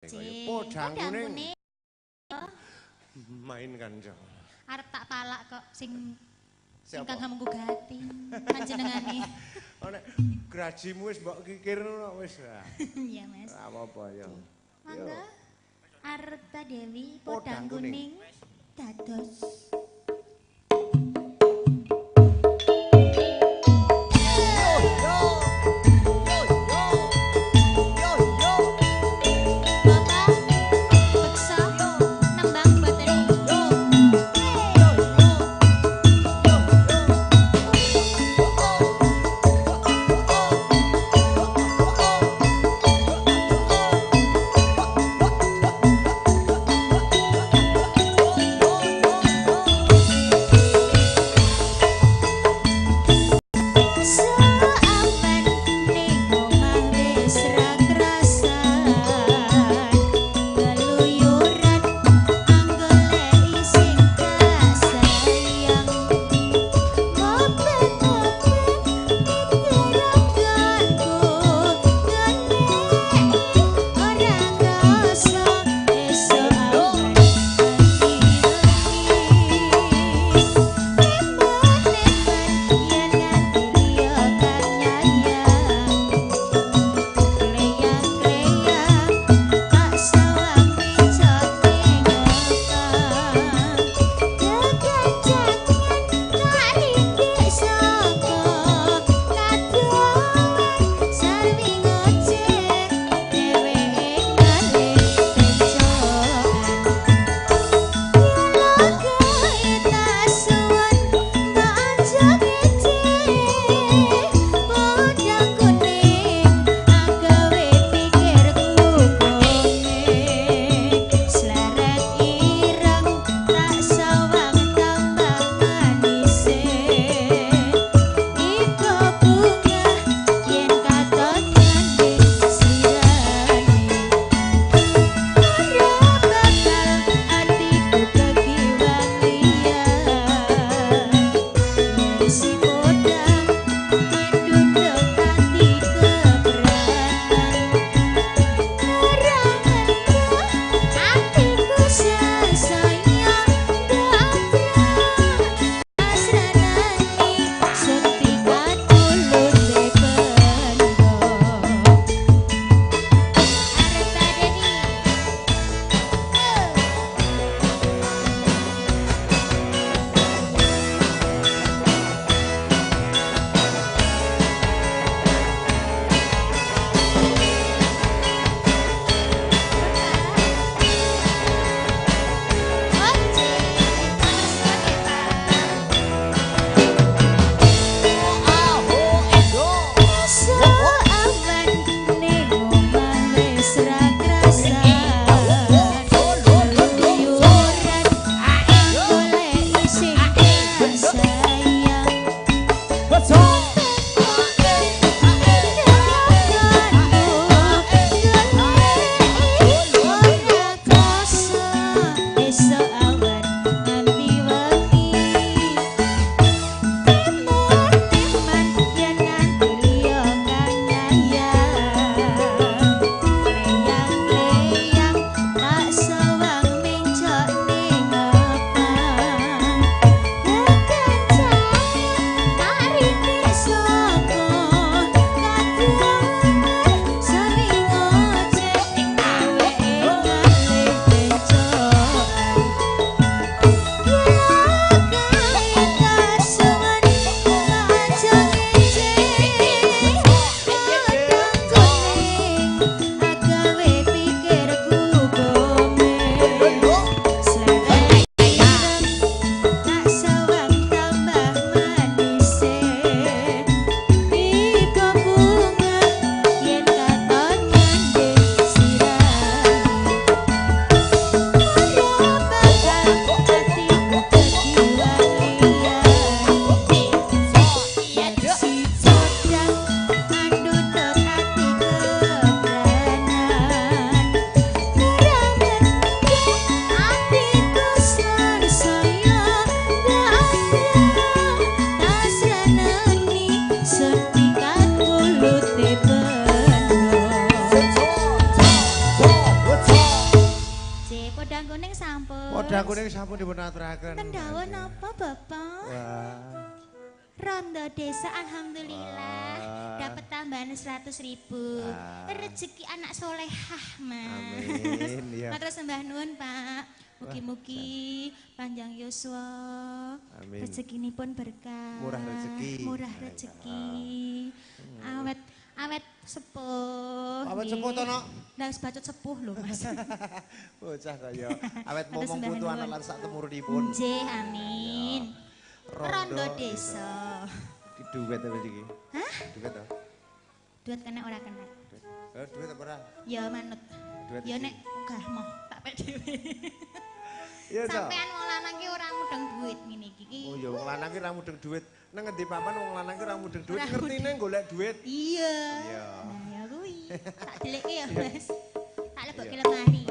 Kaya podang kuning. Main kanca. Arep tak palak kok sing ingkang hamengku gati panjenengane. Oh nek grajimu wis mbok kikir ngono wis. Iya, Mas. Ora apa-apa ya. Mangga. Arta Dewi podang kuning dados. Yo, yo, yo. Nggih, podang kuning sampun. Podang kuning sampun dipun aturaken. Ten dawuh napa, Bapak? Wah. Rondo desa alhamdulillah dapat tambahan 100.000. Rezeki anak solehah, Mas. Amin, iya. Matur sembah nuwun, Pak. Mugi-mugi panjang yuswa. Amin. Rezekinipun berkah. Murah rezeki. Murah rezeki. Awet awet sepuh. Awet sepuh to, Nok? Lah wis bacot sepuh lho, Mas. Bocah kaya awet momong putu anak lan sak temurunipun. Nggih, amin. Rondo desa. Iki duit apa iki? Hah? Duit to? Duit kena ora kena? Duit apa ora? Ya manut. Duit ya nek gah moh tak pek dhewe. Iya to. Sampean wong lanang ki ora mudeng duit ngene iki. Oh ya wong lanang ki ora mudeng duit. Nang ngendi papan wong lanang ki ora mudeng duit, ngertine golek duit. Iya. Iya. Nah ya kuwi. Tak delekke ya, Mas. Tak lebokke lemari.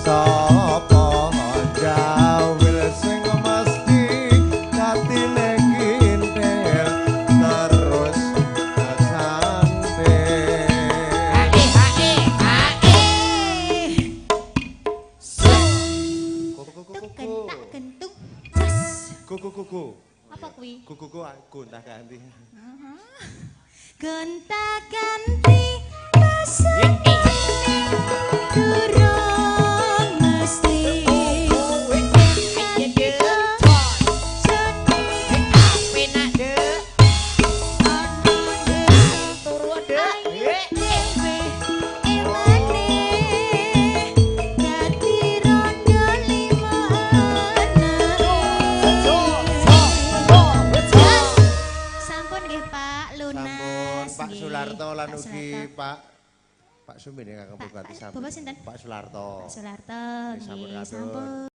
Sapa Go go Tuk go. Gentak gentung. Jas. Go go go go. Apa kuwi? Go go go gonta ganti. Gonta ganti pasang durung mesti. Penak, Dek. Turu, Dek. Ayo dhewe emane dadi rondo lima anake. Sampun nggih Pak, lunas. Sampun Pak Nggih. Sularto lan Pak ugi Sularto. Pak Pak Sumin ingkang Pak- Bupati sampun. Bapak sinten? Pak Sularto. Pak Sularto Nggih, sampun nggih, katur. sampun.